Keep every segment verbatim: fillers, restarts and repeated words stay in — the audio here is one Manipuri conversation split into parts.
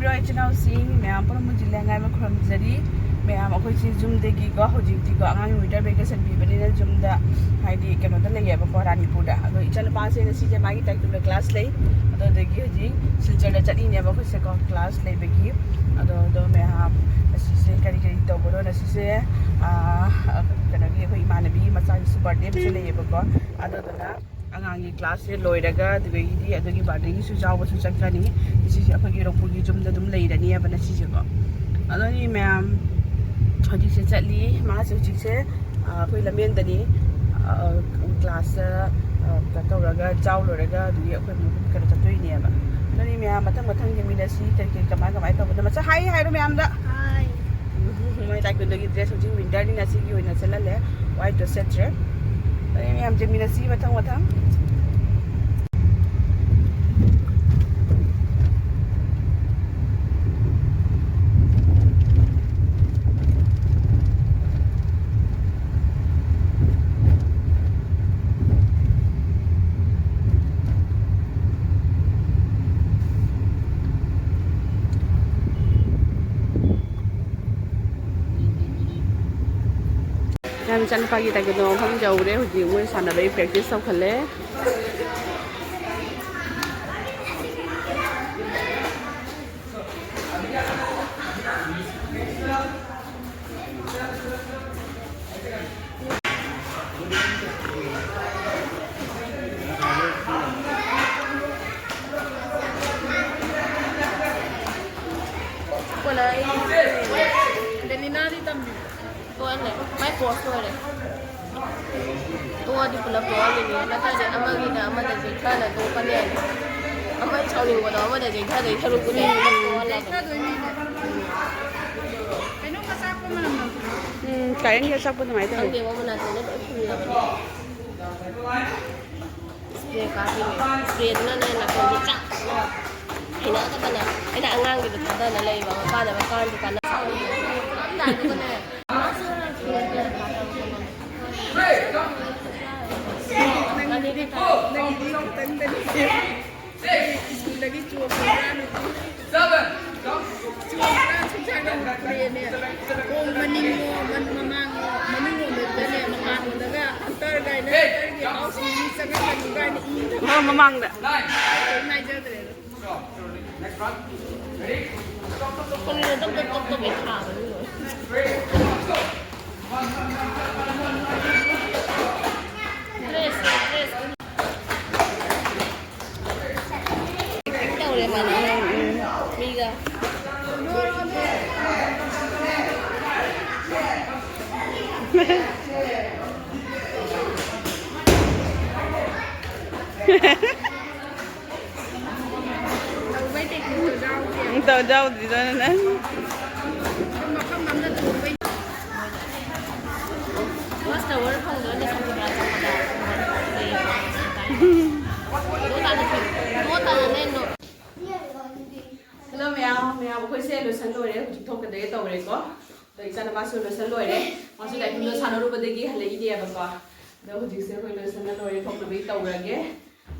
ꯏꯆꯤꯟ ꯏꯅꯥꯎꯁꯤꯡ ꯃꯌꯥꯝ ꯄꯨꯝꯅꯃꯛ ꯃꯨꯟꯖꯤꯜꯂꯦ ꯑꯉꯥꯏꯕ ꯈꯨꯔꯨꯝꯖꯔꯤ꯫ ꯃꯌꯥꯝ ꯑꯩꯈꯣꯏꯁꯤ ꯌꯨꯝꯗꯒꯤꯀꯣ, ꯍꯧꯖꯤꯛꯇꯤꯀꯣ ꯑꯉꯥꯡꯒꯤ winter vacation ꯄꯤꯕꯅꯤꯅ ꯌꯨꯝꯗ, ꯍꯥꯏꯗꯤ ꯀꯩꯅꯣꯗ ꯂꯩꯌꯦꯕꯀꯣ, ꯔꯥꯅꯤꯄꯨꯔꯗ꯫ ꯑꯗꯣ ꯏꯆꯥꯅꯨꯄꯥꯁꯦ ꯉꯁꯤꯁꯦ ꯃꯥꯒꯤ ꯇꯥꯏꯀꯨꯟꯗꯣ class ꯂꯩ꯫ ꯑꯗꯨꯗꯒꯤ ꯍꯧꯖꯤꯛ ꯁꯤꯜꯆꯔꯗ ꯆꯠꯂꯤꯅꯦꯕ ꯑꯩꯈꯣꯏꯁꯦꯀꯣ, class ꯂꯩꯕꯒꯤ꯫ ꯑꯗꯣ ꯑꯗꯣ ꯃꯌꯥꯝ ꯉꯁꯤꯁꯦ ꯀꯔꯤ ꯀꯔꯤ ꯇꯧꯕꯅꯣ? ꯉꯁꯤꯁꯦ ꯑꯥ, ꯀꯩꯅꯣꯒꯤ, ꯑꯩꯈꯣꯏ ꯏꯃꯥꯟꯅꯕꯤ ꯃꯆꯥꯒꯤꯁꯨ birthday ꯑꯃꯁꯨ ꯂꯩꯌꯦꯕꯀꯣ꯫ ꯑꯗꯨꯗꯨꯅ ꯑꯉꯥꯡꯒꯤ class ꯁꯦ ꯂꯣꯏꯔꯒ ꯑꯗꯨꯗꯒꯤꯗꯤ ꯑꯗꯨꯒꯤ birthday ꯒꯤꯁꯨ ꯌꯥꯎꯕꯁꯨ ꯆꯠꯀꯅꯤ꯫ ꯉꯁꯤꯁꯦ ꯑꯩꯈꯣꯏꯒꯤ ꯔꯣꯡꯄꯨꯒꯤ ꯌꯨꯝꯗ ꯑꯗꯨꯝ ꯂꯩꯔꯅꯤꯕ ꯉꯁꯤꯁꯦꯀꯣ꯫ ꯑꯗꯨꯅꯤ ꯃꯌꯥꯝ ꯍꯧꯖꯤꯛꯁꯦ ꯆꯠꯂꯤ꯫ ꯃꯥꯁꯦ ꯍꯧꯖꯤꯛꯁꯦ, ꯑ, ꯑꯩꯈꯣꯏ ꯂꯝꯕꯦꯟꯗꯅꯤ, ꯑ, class ꯇ, ꯑ, ꯀꯩꯅꯣ ꯇꯧꯔꯒ ꯆꯥꯎ ꯂꯣꯏꯔꯒ ꯑꯗꯨꯒꯤ ꯑꯩꯈꯣꯏ ꯑꯃꯨꯛ ꯀꯩꯅꯣ ꯆꯠꯇꯣꯏꯅꯦꯕ꯫ ꯑꯗꯨꯅꯤ ꯃꯌꯥꯝ ꯃꯊꯪ ꯃꯊꯪ ꯌꯦꯡꯃꯤꯟꯅꯁꯤ ꯀꯔꯤ ꯀꯔꯤ ꯀꯃꯥꯏ ꯀꯃꯥꯏ ꯇꯧꯕꯅꯣ꯫ ꯃꯆꯥ ꯍꯥꯏ ꯍꯥꯏꯔꯣ ꯃꯌꯥꯝꯗ꯫ ꯃꯣꯏ ꯇꯥꯏꯀꯨꯟꯗꯣꯒꯤ dress ꯍꯧꯖꯤꯛ winter ꯅꯤꯅ ꯁꯤꯒꯤ ꯑꯣꯏꯅ ꯁꯦꯠꯍꯜꯂꯦ, white ꯇꯣ ꯁꯦꯠꯇ꯭ꯔꯦ꯫ ꯑꯗꯩ ꯃꯌꯥꯝ ꯌꯦꯡꯃꯤꯟꯅꯁꯤ ꯃꯊꯪ ꯃꯊꯪ꯫ ꯏꯆꯥꯅꯨꯄꯥꯒꯤ ꯇꯥꯏꯀꯨꯟꯗꯣ ꯃꯐꯝ ꯌꯧꯔꯦ꯫ ꯍꯧꯖꯤꯛ ꯃꯣꯏ ꯁꯥꯟꯅꯕꯒꯤ practice ꯇꯧꯈꯠꯂꯦ꯫ ꯗꯦꯂꯤꯅꯥꯗꯤ ꯇꯝꯕꯤꯕ꯭ꯔꯣ? ꯇꯣꯛꯍꯜꯂꯦ꯫ ꯃꯥꯏ course ꯂꯣꯏꯔꯦ꯫ ꯇꯣꯛꯑꯗꯤ ꯄꯨꯂꯞ ꯇꯣꯛꯍꯜꯂꯤꯅꯦ꯫ ꯅꯠꯇ꯭ꯔꯗꯤ ꯑꯃꯒꯤꯅ ꯑꯃꯗ ꯆꯤꯠꯊꯅ ꯇꯣꯛꯀꯅꯤ ꯍꯥꯏꯅ꯫ ꯑꯃ ꯁꯥꯎꯅꯤꯡꯕꯗꯣ ꯑꯃꯗ ꯆꯤꯠꯊꯗꯣꯏ ꯁꯔꯨꯛꯄꯨꯗꯤ ꯄꯨꯂꯞ ꯇꯣꯛꯍꯜꯂꯕꯅꯤ꯫ ꯆꯤꯠꯊꯗꯣꯏꯅꯤꯅꯦ꯫ ꯀꯩꯅꯣꯝ ꯑꯆꯥꯛꯄ ꯃꯅꯝ ꯅꯝꯗ꯭ꯔꯣ? ꯎꯝ, ꯀꯥꯏꯔꯦꯟꯒꯤ ꯑꯆꯥꯛꯄ ꯑꯗꯨꯃꯥꯏꯅ ꯇꯧꯋꯦ꯫ ꯈꯪꯗꯦꯕꯣ, ꯃꯅꯥꯇꯣꯟꯗ ꯂꯣꯏ ꯐꯨꯜꯂꯕꯅꯤ꯫ Spray ꯀꯥꯞꯄꯤꯅꯦ꯫ Spray ꯗꯨꯅꯅꯦ ꯅꯥꯇꯣꯟꯁꯦ ꯆꯥꯛ ꯍꯩꯅꯗꯕꯅ꯫ ꯑꯩꯅ ꯑꯉꯥꯡꯒꯤꯗꯣ ꯊꯥꯗꯅ ꯂꯩꯕ ꯃꯄꯥꯟꯗ, ꯃꯄꯥꯟꯁꯨ ꯀꯥꯟꯅ ꯁꯥꯎꯔꯝꯗꯥꯏꯗꯨꯒꯅꯦ꯫ ꯅꯪꯒꯤꯗꯤ, ꯅꯪꯒꯤꯗꯤ ꯈꯤꯇꯪꯗꯅꯤ꯫ School ꯑꯗꯒꯤ ꯆꯣꯛ ꯈꯪꯕ꯭ꯔꯥ ꯅꯨꯄꯤ? ꯆꯣꯛ ꯈꯔ ꯁꯨꯝ ꯁꯥꯏꯅ ꯎꯈ꯭ꯔꯦꯅꯦ꯫ ꯀꯣꯡ ꯃꯅꯤꯡꯉꯣ, ꯃꯟ-, ꯃꯃꯥꯡꯉꯣ, ꯃꯅꯨꯡꯂꯣꯝꯗꯒꯅꯦ, ꯃꯄꯥꯟꯂꯣꯝꯗꯒ ꯍꯟꯇꯔ ꯀꯥꯏꯅ, ꯍꯟꯇꯔꯒꯤ ꯍꯥꯎꯁ ꯃꯤ ꯆꯪꯉꯛꯀꯅꯤ ꯀꯥꯏꯅ ꯏꯗꯅ ꯑ, ꯃꯃꯥꯡꯗ꯫ ꯀꯩꯝ ꯍꯥꯏꯖꯗ꯭ꯔꯦꯗ꯫ ꯀꯔꯤꯅꯣ ꯇꯞ ꯇꯞ ꯇꯞ ꯇꯞ ꯍꯦꯛ ꯊꯥꯕꯅꯤ ꯂꯣꯏꯔꯦ꯫ Dress, dress. ꯇꯧꯔꯦ ꯃꯥꯅ꯫ ꯃꯤꯒ꯫ ꯇꯧꯕꯩ technique ꯇꯣ ꯌꯥꯎꯗꯦ꯫ ꯎꯝ, ꯇꯧ-, ꯌꯥꯎꯗ꯭ꯔꯤꯗꯅ ꯅꯪ꯫ ꯃꯐꯝ ꯑꯃꯗ ꯇꯣꯡꯕꯩ꯫ Watch Tower ꯐꯪꯗꯣꯏꯅꯦ ꯁꯃꯨꯗ꯭ꯔ ꯆꯪꯕꯗ꯫ ꯅꯣ ꯇꯥꯅ ꯊꯤꯌꯨ꯫ ꯅꯣ ꯇꯥꯅ ꯅꯦ, ꯅꯣ꯫ Hello ꯃꯌꯥꯝ, ꯃꯌꯥꯝ ꯑꯩꯈꯣꯏꯁꯦ ꯂꯣꯏꯁꯟ ꯂꯣꯏꯔꯦ, ꯍꯧꯖꯤꯛ ꯊꯣꯛꯀꯗꯒꯦ ꯇꯧꯔꯦꯀꯣ꯫ ꯑꯗꯣ ꯏꯆꯥꯅꯨꯄꯥꯁꯨ ꯂꯣꯏꯁꯟ ꯂꯣꯏꯔꯦ, ꯃꯥꯁꯨ ꯂꯥꯏꯕ꯭ꯔꯦꯔꯤꯗ ꯁꯥꯟꯅꯔꯨꯕꯗꯒꯤ ꯍꯜꯂꯛꯏꯅꯦꯕꯀꯣ꯫ ꯑꯗꯣ ꯍꯧꯖꯤꯛꯁꯦ ꯑꯩꯈꯣꯏ ꯂꯣꯏꯁꯟꯅ ꯂꯣꯏꯔꯦ, ꯊꯣꯛꯅꯕꯒꯤ ꯇꯧꯔꯒꯦ꯫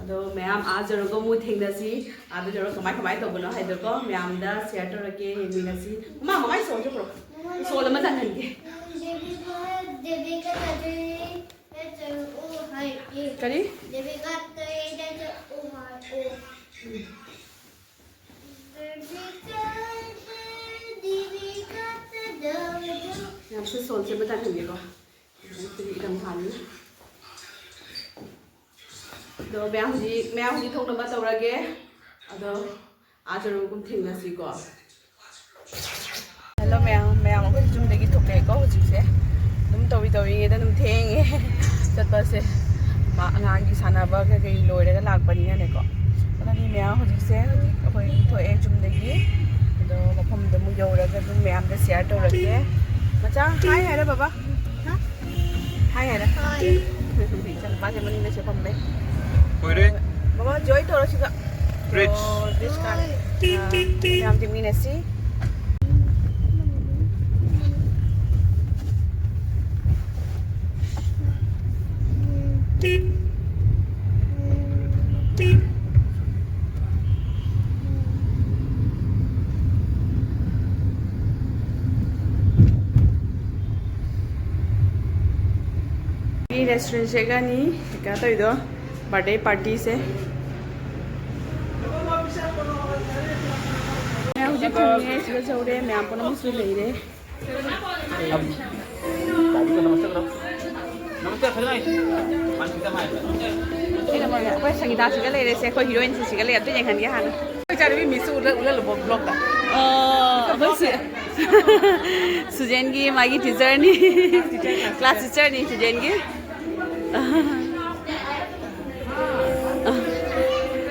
ꯑꯗꯣ ꯃꯌꯥꯝ ꯑꯥ ꯌꯧꯔꯒ ꯑꯃꯨꯛ ꯊꯦꯡꯅꯁꯤ, ꯑꯥꯗ ꯌꯧꯔꯒ ꯀꯃꯥꯏ ꯀꯃꯥꯏ ꯇꯧꯕꯅꯣ ꯍꯥꯏꯗꯣꯀꯣ ꯃꯌꯥꯝꯗ share ꯇꯧꯔꯛꯀꯦ, ꯌꯦꯡꯃꯤꯟꯅꯁꯤ꯫ ꯃꯃꯥ, ꯃꯃꯥꯏ ꯁꯣꯔꯁꯦ ꯄꯨꯔꯛꯑꯣ, ꯁꯣꯜ ꯑꯃ ꯆꯪꯍꯟꯒꯦ꯫ ꯀꯔꯤ? ꯃꯌꯥꯝꯁꯦ ꯁꯣꯜꯁꯦ ꯑꯃ ꯆꯪꯍꯟꯒꯦꯀꯣ꯫ ꯏꯔꯝ ꯊꯥꯅꯤ꯫ ꯑꯗꯣ ꯃꯌꯥꯝ ꯍꯧꯖꯤꯛ, ꯃꯌꯥꯝ ꯍꯧꯖꯤꯛ ꯊꯣꯛꯅꯕ ꯇꯧꯔꯒꯦ꯫ ꯑꯗꯣ ꯑꯥ ꯆꯔꯨꯒꯨꯝ ꯊꯦꯡꯅꯁꯤꯀꯣ꯫ Hello ꯃꯌꯥꯝ, ꯃꯌꯥꯝ ꯑꯩꯈꯣꯏ ꯌꯨꯝꯗꯒꯤ ꯊꯣꯛꯂꯛꯑꯦꯀꯣ ꯍꯧꯖꯤꯛꯁꯦ꯫ ꯑꯗꯨꯝ ꯇꯧꯔꯤ ꯇꯧꯔꯤꯉꯩꯗ ꯑꯗꯨꯝ ꯊꯦꯡꯉꯦ ꯆꯠꯄꯁꯦ꯫ ꯃꯥ ꯑꯉꯥꯡꯒꯤ ꯁꯥꯟꯅꯕ ꯀꯩꯀꯩ ꯂꯣꯏꯔꯒ ꯂꯥꯛꯄꯅꯤꯅꯅꯦꯀꯣ꯫ ꯑꯗꯨꯅꯤ ꯃꯌꯥꯝ ꯍꯧꯖꯤꯛꯁꯦ, ꯍꯧꯖꯤꯛ ꯑꯩꯈꯣꯏ ꯊꯣꯛꯑꯦ ꯌꯨꯝꯗꯒꯤ꯫ ꯑꯗꯣ ꯃꯐꯝꯗ ꯑꯃꯨꯛ ꯌꯧꯔꯒ ꯑꯗꯨꯝ ꯃꯌꯥꯝꯗ share ꯇꯧꯔꯛꯀꯦ꯫ ꯃꯆꯥ, hi ꯍꯥꯏꯔꯣ ꯕꯕꯥ꯫ Hi ꯍꯥꯏꯔꯣ꯫ Hi꯫ ꯏꯆꯥꯅꯨꯄꯥꯁꯦ ꯃꯅꯤꯡꯗ ꯁꯦ ꯐꯝꯃꯦ꯫ ꯍꯣꯏꯔꯦ꯫ ꯕꯕꯥ, joy ꯇꯧꯔꯣ ꯁꯤꯒ꯫ Bridge꯫ ꯑꯣ, bridge ꯀꯥꯔꯦ꯫ ꯑꯥ, ꯃꯌꯥꯝ ꯌꯦꯡꯃꯤꯟꯅꯁꯤ꯫ ꯑꯩ ꯔꯦꯁꯇꯨꯔꯦꯟ ꯆꯦꯛ ꯑꯅꯤ ꯀꯩꯅꯣ ꯇꯧꯔꯤꯗꯣ, ꯕꯥꯔꯗꯦ ꯄꯥꯔꯇꯤꯁꯦ꯫ ꯃꯌꯥꯝ ꯍꯧꯖꯤꯛ ꯊꯣꯡꯉꯦ, ꯁꯤꯗ ꯆꯧꯔꯦ, ꯃꯌꯥꯝ ꯄꯨꯝꯅꯃꯛꯁꯨ ꯂꯩꯔꯦ꯫ ꯑꯩꯈꯣꯏ ꯁꯪꯒꯤꯇꯥꯁꯤꯒ ꯂꯩꯔꯦꯁꯦ, ꯑꯩꯈꯣꯏ ꯍꯤꯔꯣꯏꯟꯁꯤꯡꯁꯤꯒ ꯂꯩꯔꯦ, ꯑꯝꯇ ꯌꯦꯡꯍꯟꯒꯦ ꯍꯥꯟꯅ꯫ ꯑꯩꯈꯣꯏ ꯆꯥꯅꯕꯤ ꯃꯤꯁꯁꯨ ꯎꯠꯂ-, ꯎꯠꯍꯜꯂꯨ ꯕ꯭ꯂꯣꯛꯇ꯫ ꯑꯣ, ꯑꯩꯈꯣꯏ ꯁꯨ-, ꯁꯨꯖꯦꯟꯒꯤ ꯃꯥꯒꯤ ꯇꯤꯆꯔꯅꯤ꯫ ꯀ꯭ꯂꯥꯁ ꯇꯤꯆꯔꯅꯤ ꯁꯨꯖꯦꯟꯒꯤ꯫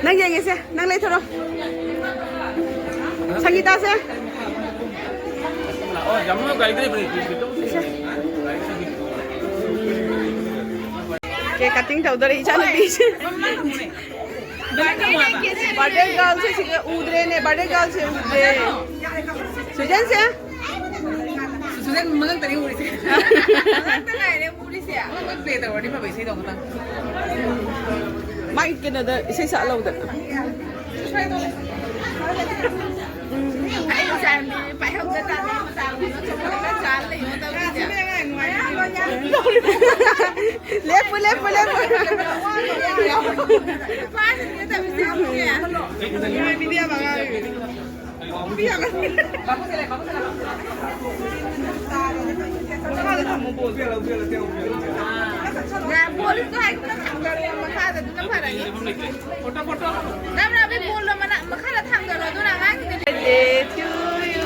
ꯅꯪ ꯌꯦꯡꯉꯦꯁꯦ, ꯅꯪ ꯂꯩꯊꯣꯔꯣ꯫ ꯁꯪꯒꯤꯇꯥꯁꯦ꯫ Cake cutting ꯇꯧꯗꯣꯔꯦ ꯏꯆꯥꯅꯨꯄꯤꯁꯦ꯫ ꯕꯥꯔꯗꯦ ꯒꯥꯔꯜꯁꯦ ꯁꯤꯗ ꯎꯗ꯭ꯔꯦꯅꯦ, ꯕꯥꯔꯗꯦ ꯒꯥꯔꯜꯁꯦ ꯎꯗ꯭ꯔꯦ꯫ ꯁꯨꯖꯦꯟꯁꯦ꯫ ꯁꯨꯖꯦꯟ ꯃꯉꯛꯇꯅꯤ ꯎꯔꯤꯁꯦ꯫ ꯃꯉꯛꯇ ꯉꯥꯏꯔꯦ ꯎꯔꯤꯁꯦ꯫ ꯃꯣꯏ ꯄ꯭ꯂꯦ ꯇꯧꯔꯗꯤ ꯐꯕ ꯏꯁꯩꯗꯣ ꯑꯃꯨꯛꯇꯪ꯫ ꯃꯥꯒꯤ ꯀꯩꯅꯣꯗ ꯏꯁꯩ ꯁꯛꯍꯜꯂꯧꯗꯅ꯫ ꯑꯩ ꯏꯆꯥꯅꯨꯄꯤ ꯄꯥꯏꯍꯧꯗ ꯇꯥꯔꯦ, ꯃꯆꯥ ꯑꯃꯅ ꯆꯣꯀꯣꯂꯦꯠꯀ ꯆꯥꯔ ꯂꯩꯌꯣ ꯇꯧꯔꯤꯁꯦ꯫ ꯂꯦꯞꯄꯨ, ꯂꯦꯞꯄꯨ, ꯂꯦꯞꯄꯨ꯫ ꯅꯨꯄꯥꯁꯤꯡꯁꯤꯅ ꯇꯧꯔꯤꯁꯦ ꯌꯦꯡꯉꯨꯅꯦ꯫ ꯅꯨꯡꯉꯥꯏꯕꯤꯗꯦ ꯌꯥꯝ ꯑꯉꯥꯡ꯫ ꯕꯣꯜꯗꯣ ꯍꯥꯏꯒꯨꯝꯅ ꯊꯥꯡꯗꯔꯣ ꯃꯈꯥꯗ, ꯑꯗꯨꯅ ꯐꯔꯅꯤ꯫ ꯅꯝ ꯔꯥꯕꯤ, ꯕꯣꯜꯗꯣ ꯃꯅꯥ-, ꯃꯈꯥꯗ ꯊꯥꯡꯗꯔꯣ, ꯑꯗꯨꯅ ꯑꯉꯥꯡꯁꯤꯡꯗ Birthday to you.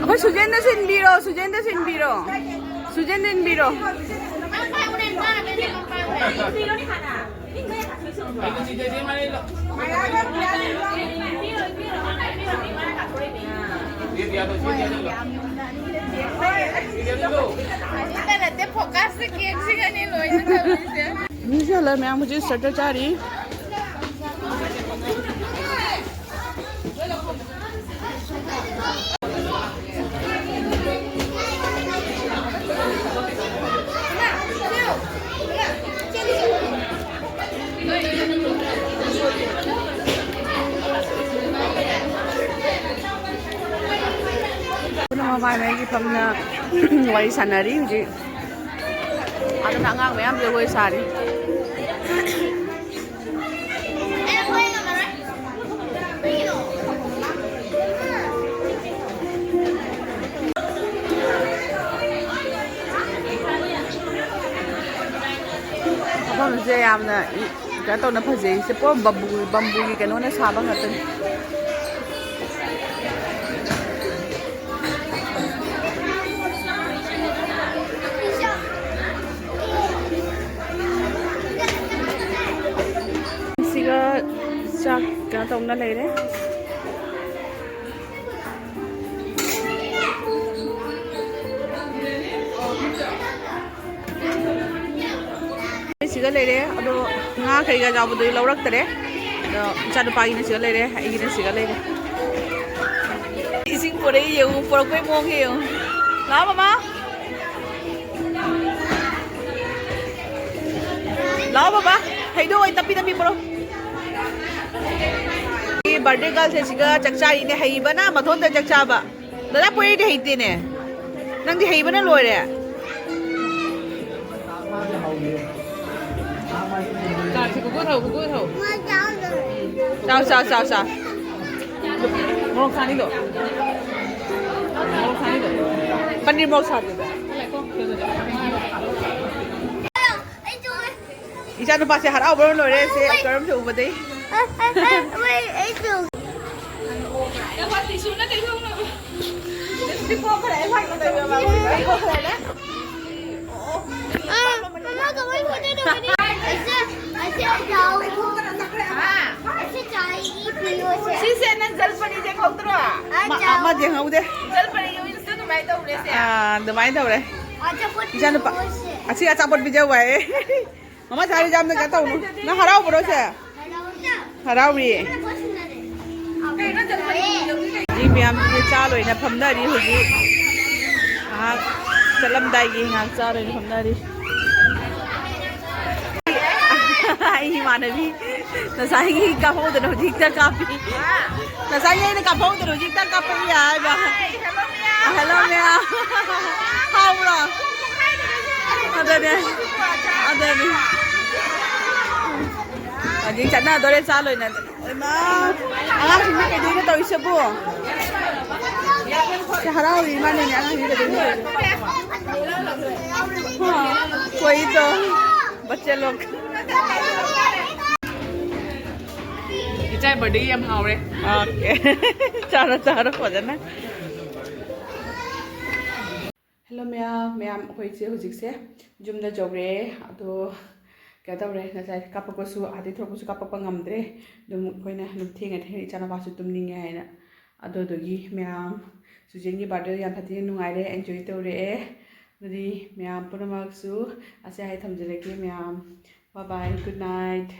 ꯑꯩꯈꯣꯏ ꯁꯨꯖꯦꯟꯗ ꯁꯤꯟꯕꯤꯔꯣ, ꯁꯨꯖꯦꯟꯗ ꯁꯤꯟꯕꯤꯔꯣ, ꯁꯨꯖꯦꯟꯗ ꯏꯟꯕꯤꯔꯣ꯫ ꯅꯠꯇꯦ, ꯐꯣꯀꯁꯇ ꯀꯦꯛ ꯁꯤꯒꯅꯤ ꯂꯣꯏꯅ ꯇꯧꯔꯤꯁꯦ꯫ ꯃꯤꯁꯦ ꯍꯜꯂꯛꯑꯦ, ꯃꯌꯥꯝ ꯍꯧꯖꯤꯛ ꯁꯇꯔ ꯆꯥꯔꯤ꯫ ꯄꯨꯝꯅꯃꯛ ꯃꯥꯏ ꯃꯥꯏꯒꯤ ꯐꯝꯅ ꯋꯥꯔꯤ ꯁꯥꯟꯅꯔꯤ ꯍꯧꯖꯤꯛ꯫ ꯑꯗꯨꯅ ꯑꯉꯥꯡ ꯃꯌꯥꯝ ꯖꯒꯣꯏ ꯁꯥꯔꯤ꯫ ꯃꯐꯝꯁꯦ ꯌꯥꯝꯅ ꯏ-, ꯀꯩꯅꯣ ꯇꯧꯅ ꯐꯖꯩ꯫ ꯁꯦ ꯄꯨꯔꯥ ꯕꯝꯕꯨ, ꯕꯝꯕꯨꯒꯤ ꯀꯩꯅꯣꯅ ꯁꯥꯕ ꯉꯥꯛꯇꯅꯤ꯫ ꯁꯤꯒ ꯆꯥꯛ ꯀꯩꯅꯣ ꯇꯧꯅ ꯂꯩꯔꯦ꯫ ꯁꯤꯒ ꯂꯩꯔꯦ꯫ ꯑꯗꯣ ꯉꯥ ꯀꯩꯀꯥ ꯌꯥꯎꯕꯗꯨꯗꯤ ꯂꯧꯔꯛꯇꯔꯦ꯫ ꯑꯗꯣ ꯏꯆꯥꯅꯨꯄꯥꯒꯤꯅ ꯁꯤꯒ ꯂꯩꯔꯦ, ꯑꯩꯒꯤꯅ ꯁꯤꯒ ꯂꯩꯔꯦ꯫ ꯏꯁꯤꯡ ꯄꯨꯔꯛꯏ ꯌꯦꯡꯉꯨ, ꯄꯨꯔꯛꯄꯩ ꯃꯑꯣꯡꯁꯦ ꯌꯦꯡꯉꯨ꯫ ꯂꯥꯛꯑꯣ ꯃꯃꯥ꯫ ꯂꯥꯛꯑꯣ ꯕꯕꯥ꯫ ꯍꯩꯗꯣ ꯑꯣꯏ ꯇꯞꯄꯤ ꯇꯞꯄꯤ ꯄꯨꯔꯛꯑꯣ꯫ ꯁꯤ ꯕꯥꯔꯗꯦ ꯒꯥꯔꯜꯁꯦ ꯁꯤꯒ ꯆꯥꯛ ꯆꯥꯔꯤꯅꯦ꯫ ꯍꯩꯕꯅ ꯃꯊꯣꯟꯗ ꯆꯥꯛ ꯆꯥꯕ꯫ ꯗꯗꯥ ꯄꯣꯏꯔꯩꯗꯤ ꯍꯩꯇꯦꯅꯦ꯫ ꯅꯪꯗꯤ ꯍꯩꯕꯅ ꯂꯣꯏꯔꯦ꯫ ꯆꯥꯁꯤ, ꯒꯨꯒꯨ ꯊꯧ, ꯒꯨꯒꯨ ꯊꯧ꯫ ꯆꯥꯎ, ꯆꯥꯎ, ꯆꯥꯎ, ꯆꯥꯎ꯫ ꯃꯣꯔꯣꯛ ꯁꯥꯅꯤꯗꯣ꯫ ꯃꯣꯔꯣꯛ ꯁꯥꯅꯤꯗꯣ꯫ ꯄꯅꯤꯔ ꯃꯣꯔꯣꯛ ꯁꯥꯗꯦꯗ꯫ ꯏꯆꯥ ꯅꯨꯄꯥꯁꯦ ꯍꯔꯥꯎꯕꯅ ꯂꯣꯏꯔꯦ, ꯁꯦ ꯑꯦꯛꯇꯔ ꯑꯃꯁꯨ ꯎꯕꯗꯩ꯫ ꯅꯪ ꯇꯤꯁꯨꯅ ꯇꯩꯊꯣꯛꯅꯕ꯫ ꯑꯥ, ꯃꯃꯥ ꯀꯃꯥꯏ ꯐꯣꯇꯣ ꯇꯧꯒꯅꯤ? ꯑꯩꯁꯦ, ꯑꯩꯁꯦ ꯆꯥꯎ꯫ ꯑꯩꯁꯦ ꯆꯥꯏꯒꯤ ꯄꯤꯌꯣꯁꯦ꯫ ꯁꯤꯁꯦ ꯅꯪ ꯖꯜꯄꯔꯤꯁꯦ ꯈꯪꯗ꯭ꯔꯣ? ꯑꯥ, ꯃꯥ-, ꯆꯥꯎ꯫ ꯃꯥꯗꯤ ꯈꯪꯍꯧꯗꯦ꯫ ꯖꯜꯄꯔꯤꯒꯤ ꯋꯤꯡꯁꯇꯣ ꯑꯗꯨꯃꯥꯏꯅ ꯇꯧꯔꯦꯁꯦ꯫ ꯑꯥ, ꯑꯗꯨꯃꯥꯏꯅ ꯇꯧꯔꯦ꯫ ꯑꯆꯥꯄꯣꯠ ꯏꯆꯥꯅꯨꯄꯥ꯫ ꯄꯤꯌꯣꯁꯦ꯫ ꯑꯁꯤ ꯑꯆꯥꯄꯣꯠ ꯄꯤꯖꯧ ꯍꯥꯏꯌꯦ꯫ ꯃꯃꯥ ꯁꯥꯔꯤ ꯌꯥꯝꯅ ꯀꯩꯅꯣ ꯇꯧꯅꯨ꯫ ꯅꯪ ꯍꯔꯥꯎꯕ꯭ꯔꯣ ꯁꯦ? ꯍꯔꯥꯎꯔꯤ꯫ ꯃꯤ ꯃꯌꯥꯝꯁꯤꯁꯨ ꯆꯥ ꯂꯣꯏꯅ ꯐꯝꯅꯔꯤ ꯍꯧꯖꯤꯛ꯫ ꯉꯥꯏꯍꯥꯛ ꯆꯠꯂꯝꯗꯥꯏꯒꯤ ꯉꯥꯏꯍꯥꯛ ꯆꯥ ꯂꯣꯏꯅ ꯐꯝꯅꯔꯤ꯫ ꯑꯩ ꯏꯃꯥꯟꯅꯕꯤ ꯉꯁꯥꯏꯒꯤ ꯀꯥꯞꯍꯧꯗꯅ ꯍꯧꯖꯤꯛꯇ ꯀꯥꯞꯄꯤ꯫ ꯉꯁꯥꯏꯒꯤ ꯑꯩꯅ ꯀꯥꯞꯍꯧꯗꯅ ꯍꯧꯖꯤꯛꯇ ꯀꯥꯞꯄꯛꯏ ꯍꯥꯏꯕ꯫ ꯍꯜꯂꯣ ꯃꯌꯥꯝ꯫ ꯍꯥꯎꯕ꯭ꯔꯣ? ꯑꯗꯨꯅꯦ꯫ ꯑꯗꯨꯅꯦ꯫ ꯍꯧꯖꯤꯛ ꯆꯠꯅꯗꯣꯔꯦ ꯆꯥ ꯂꯣꯏꯅꯗꯅ꯫ ꯏꯃꯥ, ꯑꯉꯥꯡꯁꯤꯡꯁꯦ ꯀꯩꯗꯧꯔꯤꯅꯣ ꯇꯧꯔꯤꯁꯤꯕꯨ? ꯁꯤ ꯍꯔꯥꯎꯔꯤ ꯏꯃꯥꯅꯅꯦ ꯑꯉꯥꯡꯁꯤꯡꯁꯦ ꯀꯩꯗꯧꯔꯤꯅꯣ ꯇꯧꯔꯤꯁꯤꯕꯨ? ꯍꯥ, ꯀꯣꯏꯗꯣ, ꯕꯆꯦ ꯂꯣꯛ꯫ ꯏꯆꯥ ꯕꯥꯔꯗꯦ ꯌꯥꯝ ꯍꯥꯎꯔꯦ꯫ ꯑꯣꯀꯦ꯫ ꯆꯥꯔꯣ, ꯆꯥꯔꯣ ꯐꯖꯅ꯫ ꯍꯦꯜꯂꯣ ꯃꯌꯥꯝ, ꯃꯌꯥꯝ ꯑꯩꯈꯣꯏꯁꯦ ꯍꯧꯖꯤꯛꯁꯦ ꯌꯨꯝꯗ ꯌꯧꯔꯦ꯫ ꯑꯗꯣ ꯀꯩꯅꯣ ꯇꯧꯔꯦ, ꯉꯁꯥꯏ ꯀꯥꯞꯄꯛꯄꯁꯨ ꯑꯥꯗꯩ ꯊꯣꯛꯂꯛꯄꯁꯨ ꯀꯥꯞꯄꯛꯄ ꯉꯝꯗ꯭ꯔꯦ꯫ ꯑꯗꯨꯝ ꯑꯩꯈꯣꯏꯅ ꯑꯗꯨꯝ ꯊꯦꯡꯅ ꯊꯦꯡꯅ ꯏꯆꯥꯅꯨꯄꯥꯁꯨ ꯇꯨꯝꯅꯤꯡꯉꯦ ꯍꯥꯏꯅ꯫ ꯑꯗꯨꯗꯨꯒꯤ ꯃꯌꯥꯝ ꯁꯨꯖꯦꯟꯒꯤ ꯕꯥꯔꯗꯦ ꯌꯥꯝ ꯐꯖꯅ ꯅꯨꯡꯉꯥꯏꯔꯦ, ꯑꯦꯟꯖꯣꯏ ꯇꯧꯔꯛꯑꯦ꯫ ꯑꯗꯨꯗꯤ ꯃꯌꯥꯝ ꯄꯨꯝꯅꯃꯛꯁꯨ ꯑꯁꯦ ꯍꯥꯏ ꯊꯝꯖꯔꯒꯦ ꯃꯌꯥꯝ꯫ Bye bye, good night꯫